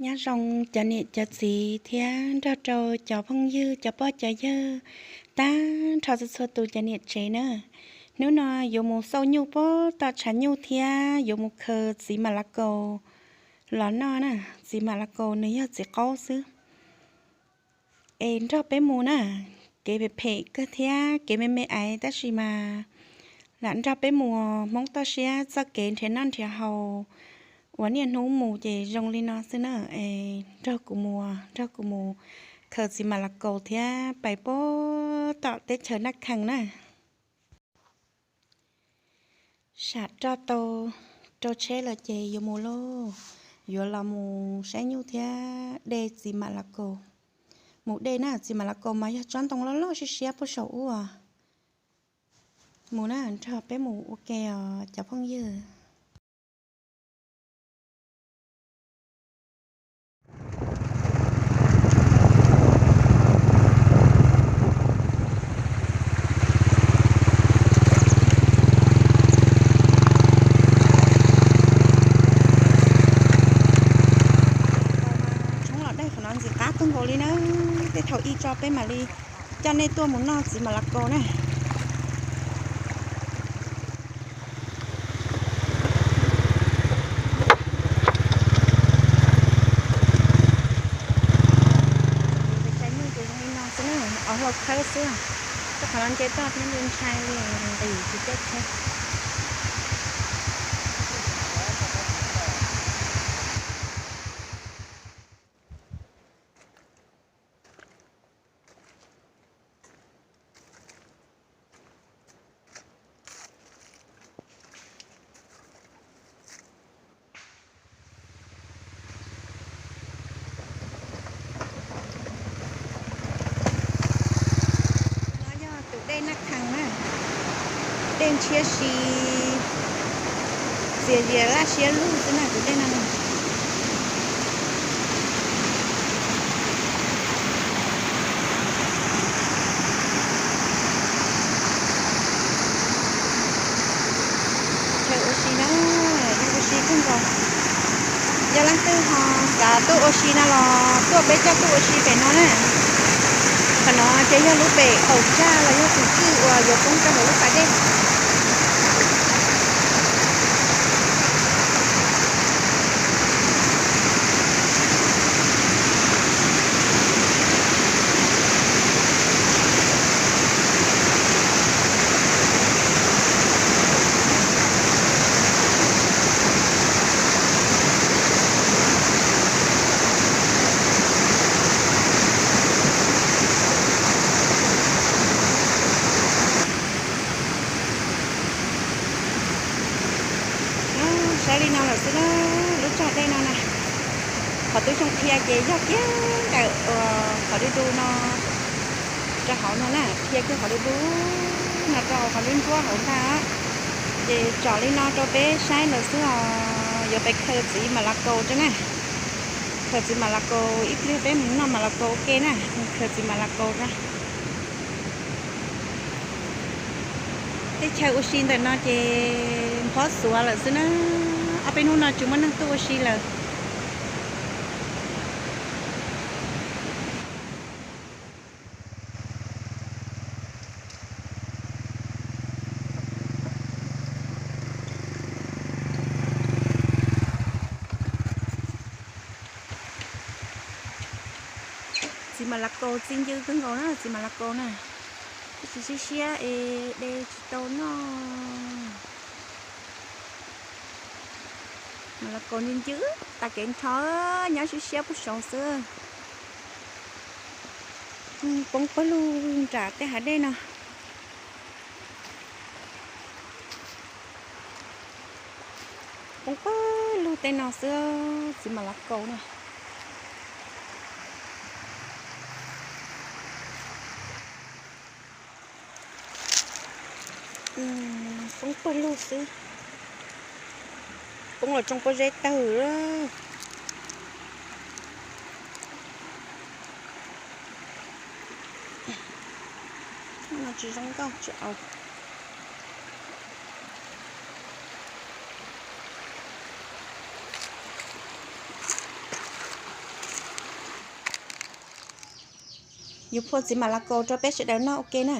Nyob zoo cov niam cov txiv thiab nrog rau cov phooj ywg cov pog cov yawg tag nrho txhua txhua tus cov niam tsev na. Hnub no yuav mus xauj nyuj puag tom tshav nyuj thiab yuav mus khaws txiv mam la kaus los noj na. Txiv mam la kaus nws yog txiv qaub xwb. Es nrog peb mus na. Kev phem phem kawg thiab kev me me aiv tab sis mas lam nrog peb mus. Hmoob toj siab txoj kev nrhiav noj nrhiav haus uas niaj hnub mus ces zoo li no xwb na. Es nrog kuv mus, nrog kuv mus khaws txiv mam la kaus thiab pais puag tom teb chaws Naj Khees na. Sam roj tau rau tsheb lawm ces yuav mus lauj. Yuav los mus saib nyuj thiab de txiv mam la kaus. Mus de na, txiv mam la kaus mas yog tsob ntoo loj loj siab siab puag saum ub. Mus na, nrog peb mus ua ke os cov phooj ywg. Tshoob los dawb qhov no ntxim qab kawg nkaus li na. Tej thaum ib tso peb mam li coj nej tuaj mus noj txiv mam la kaus na. Cov nyuj ces zoo li no xwb na, ob hlau khawb xwb. Rau qhov no nce toj thiab nce ntshai li, nqis tsis caij tsheb. No yog tus dej Naj Khees na, dej ntshiab si, txias zias laj siab lug xwb na tus dej no na. Chaw ua si na, ua si kawg nkaus. Yog leej twg ho xav tuaj ua si no los tuaj peb coj tuaj ua si pem no na. Qhov no ces yog lub pem qaum tsag los yog tus cwj uas yuav poob rau hauv lub pas dej. Saib li no lawm xwb na, lub tsag dej no na. Qhov tub xyoo qhia ces yog kiag ntawm qhov du du no rau hauv no na, qhia kiag qhov du du no rau qhov ntsuab ntsuab hauv ntag. Ces tsom li no rau peb saib lawm xwb os, yuav pais khaws txiv mam la kaus rau na. Khaws txiv mam la kaus ib pliag peb mus noj mam la kaus ua ke na, mus khaws txiv mam la kaus rau. Teb chaws ua si ntawm no ces nphob xuav lawm xwb na, ob peb hnub no tsis muaj neeg tuaj ua si lawm. Txiv mam la kaus txi ncw kawg nkaus na, txiv mam la kaus na. Tab sis siab siab es de tsis tau noj. Mam la kaus ncw ncw tas kev nrho, nyob siab siab puag saud xwb. Poob pawg lug nram tej hav dej no. Poob pawg lug tej no xwb, txiv mam la kaus na. Poob pawg lug xwb. Poob los tsoo pob zeb tawg. No tsis zoo nkauj tsis aus. Yus phua txiv mam la kaus rau peb sawv daws noj ua ke na.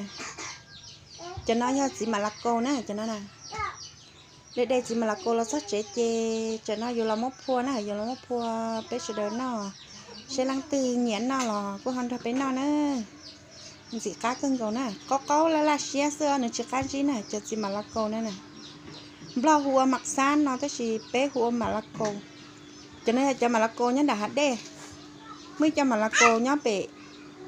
Cov no yog txiv mam la kaus na, cov no na. De de txiv mam la kaus los txog tsev ces cov no yus los muab phua na, yus los muab phua peb sawv daws noj. Seb leej twg nyiam noj los kuj ho nrog peb noj na. Ntxim qab kawg nkaus na, qaub qaub laj laj siab xwb os, nws tsis qab ntsib na, cov txiv mam la kaus na na. Nplog hu ua mam xab no tab sis peb hu ua mam la kaus. Cov no yog cov mam la kaus nyob nram hav dej. Muaj ib co mam la kaus nyob pem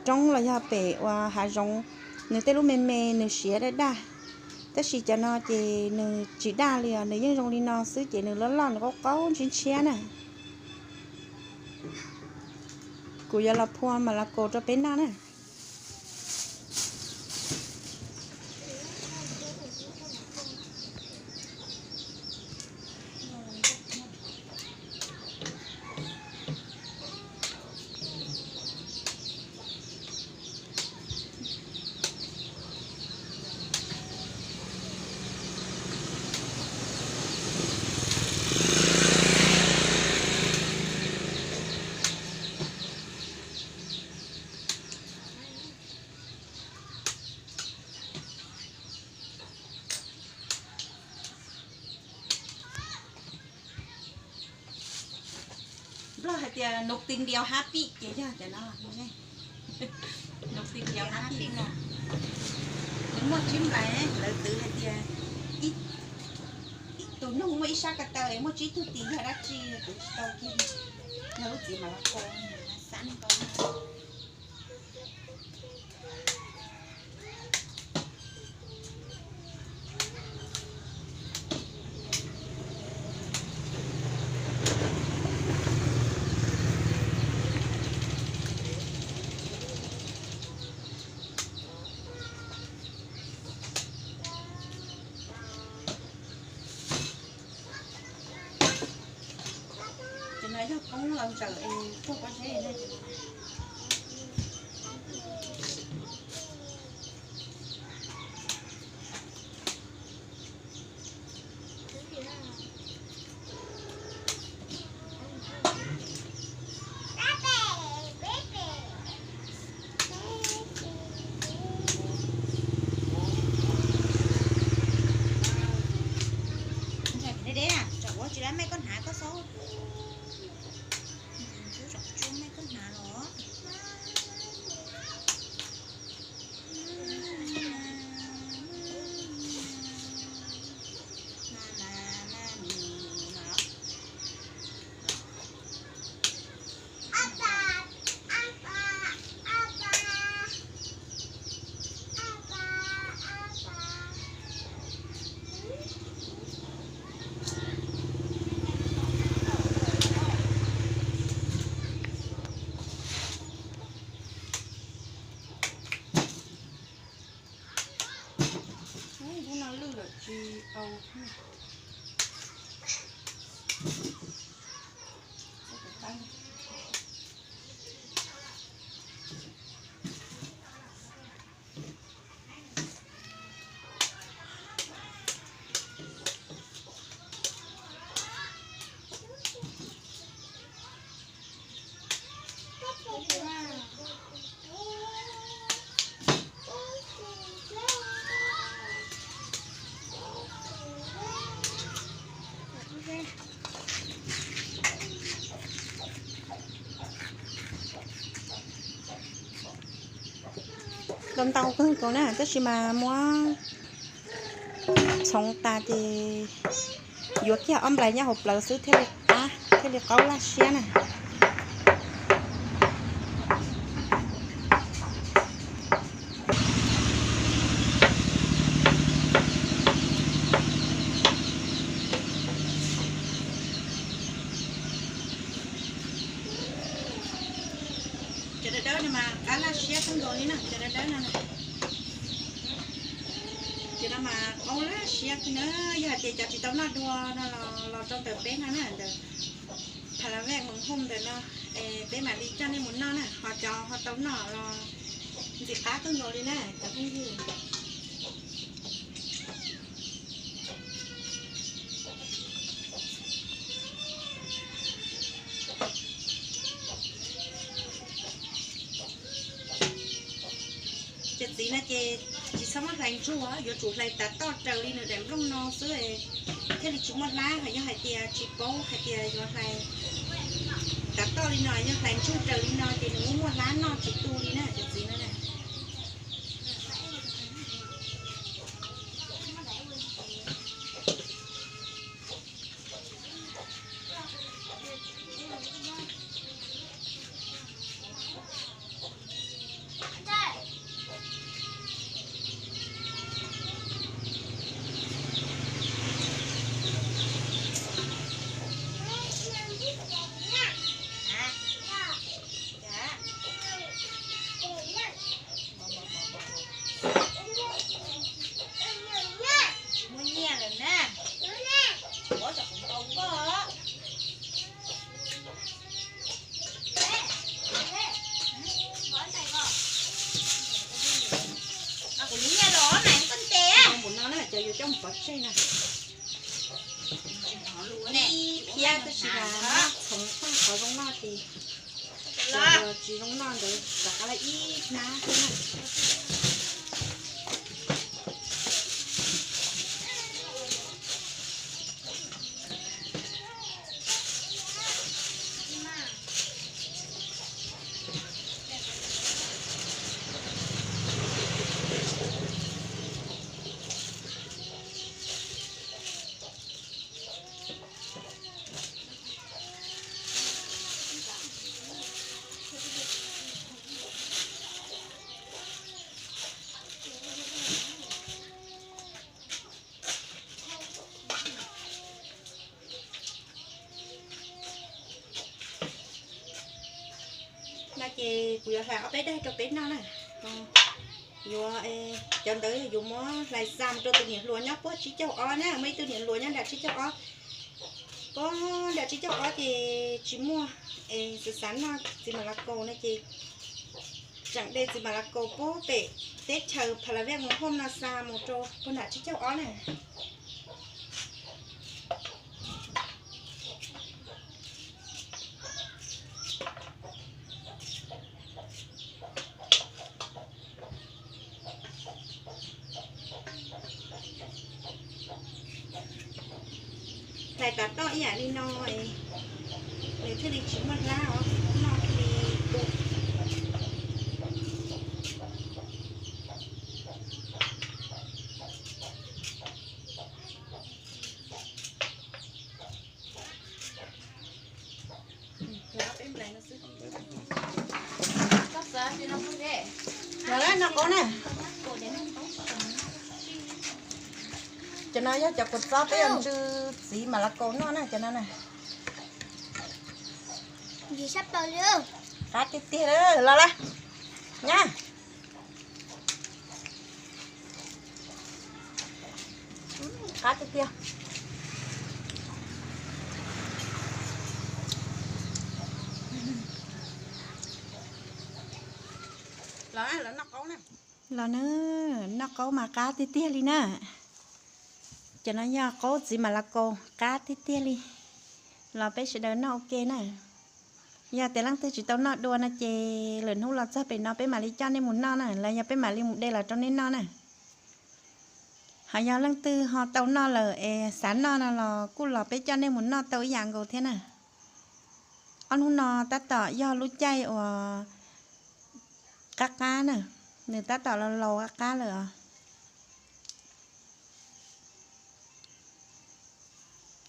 roob los yog pem uas hav zoov, nws tej lub me me nws siav daj daj, tab sis cov no ces nws tsis daj li os, nws yeej zoo li no xwb ces nws loj loj nws qaub qaub ntshiab ntshiab na. Kuv yuav los phua mam la kaus rau peb noj na. Nplog hais tias nục tình đều happy ces yog cov no. Nục tình đều happy no. Lawv muaj tsib nplais, lawv twv hais tias ib tug noog muaj ib sab ko taw, muaj tsib tug tis yog dab tsi twv tsis tau kiag. Yog lub txiv mam la kaus, mam xab nkaus. Cov no yog koob los ntsaws es tuaj pob zeb na. Deb deb, tsam ua tsis lab mej koj hnav koj xaub. Tsam tsuab mej koj hnav los. Ub, lub no lwj lawm tsis au. Los ntau kawg nkaus na, tab sis mas muab txhoov tas ces yuav kiag ob nplais nyob hauv plawv xwb thiaj li qab, thiaj li qaub laj siab na. Cov dawb dawb no mas qab laj siab kawg nkaus li na, cov dawb dawb no. Cov no mas qaub laj siab na, yog hais tias cov tsis tau noj dua no los rau ntawm peb no na, ntawm Pha La Vej Moos Hooj ntawm no, es peb mam li coj nej mus noj na, ho cov ho tau noj los ntxim qab kawg nkaus li na cov phooj ywg. Txiv no ces tsis txhob muab hlais ntsuag, yuav tsum hlais tav toj raws li nws daim nplooj no xwb thiaj li tsis muaj hlab. Hos yog hais tias tsis paub hais tias yuav hlais tav toj li no, yog hlais ntsuag raws li no ces nws muaj muaj hlab noj tsis tu li na cov txiv no na. Tsis muaj nyiaj lawm na. Ua kom kuv ntaus koj. Kuv li nyiaj los mas koj ntes. Mus no na, cov yuav coj mus pov tseg na. Ib phiab tab sis mas noj txhoov tag qhov zoo noj ces cov tsis zoo noj ntawd rov qab ib hnab xwb na. No ces kuv yuav hlais ob peb daim rau peb noj na. Yuav, cov ntawd yog yuav muab hlais xa mus rau tus niam hluas nyob puag tsib caug ob na, muaj ib tug niam hluas nyob nram tsib caug ob. Puag nram tsib caug ob ces tsis muaj, es xav xav noj txiv mas la kaus no ces tseem de txiv mas la kaus puag pem teb chaws Pha La Vej mus hauj no xa mus rau puag nram tsib caug ob na. Hlais tav toj ib yam li no, nws thiaj li tsis muaj hlab os, noj thiaj li tu. Los lawm, noj qaub na. Cov no yog cov kua txob peb yuav ntsw txiv mas la kaus noj na, cov no na. Qab tiag tiag, los lawm, nyab. Qab tiag tiag. Los, los noj qaub na. Los na, noj qaub mas qab tiag tiag li na. Cov no yog qaub txiv mas la kaus qab tiag tiag li. Los peb sawv daws noj ua ke na. Yog tias leej twg tsis tau noj dua no ces lwm hnub los txog pem no peb mam li coj nej mus noj na, los yog peb mam li mus de los rau nej noj na. Ho yog leej twg ho tau noj lawm es xav noj no los kuj los peb coj nej mus noj tau ib yam nkaus thiab na. Ob hnub no tab tom yog lub caij uas qab qab na, nws tab tom laus laus qab qab lawm os.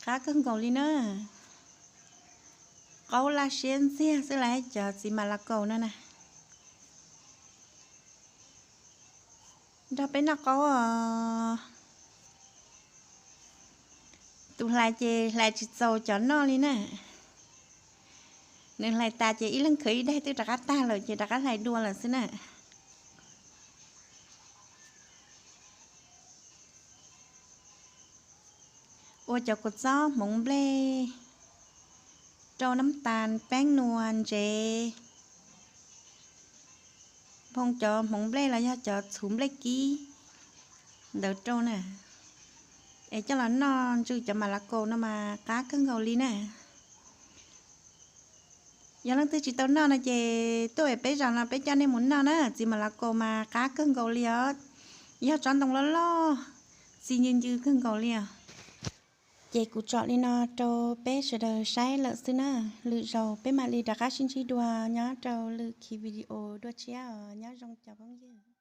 Qab kawg nkaus li na. Qaub laj siab ntxiag xwb las cov txiv mas la kaus no na. Nrog peb noj qaub os. Tus hlais ces hlais tsis txaus cov noj li na. Nws hlais tas ces ib leeg khwv ib daim twb rov qab tag lawm ces rov qab hlais dua lawm xwb na. Ua cov kua txob hmoov nplej, rau nab tas, peeb nua ntsev, nphoo cov hmoov nplej los yog cov txhuv nplej kib ntawd rau na, es coj los noj ntsw cov mas la kaus no mas qab kawg nkaus li na. Yog leej twg tsis tau noj no ces tuaj es peb zaum no peb coj nej mus noj na. Txiv mas los kaus mas qab kawg nkaus li os. Yog tsob ntoo loj loj, txi ncw ncw kawg nkaus li os. Ces kuv tsom li no rau peb sawv daws saib lawm xwb na. Lwm zaus peb mam li rov qab sib ntsib dua nyob rau lwm khi video dua tshiab os. Nyob zoo cov phooj ywg.